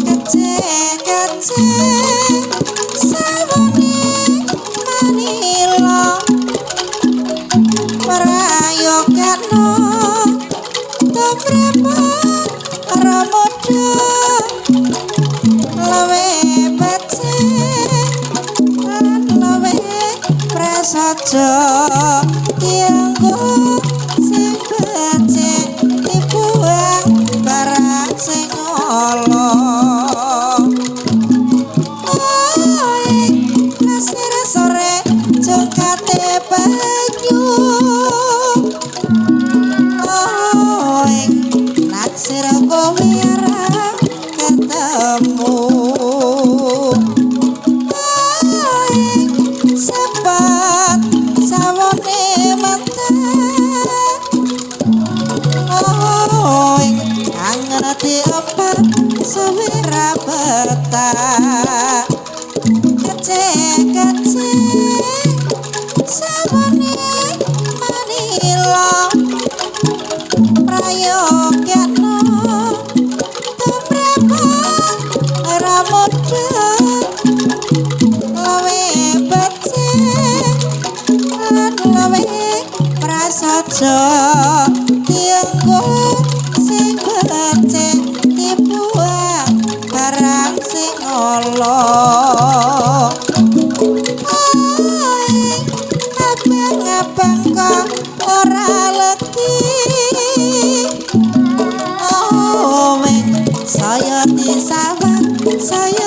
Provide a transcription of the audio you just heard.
Kece-kece sawone manila prayogana tumrap ramoda luwe becik lan luwe prasaja dianggo sing becik dibuang barang sing ala. Nasir sore jongkate banyu. Oh, naksir kowe ora ketemu. Oh, sepat sawone mentek. Oh, kangen diempat suwe ra betah. Kece-kece sawone manila prayogana tumrap ramoda luwe becik lan luwe prasaja dianggo sing becik dibuang barang sing ala. Abang-abang kok ora legi. Oh, saya disawang saya.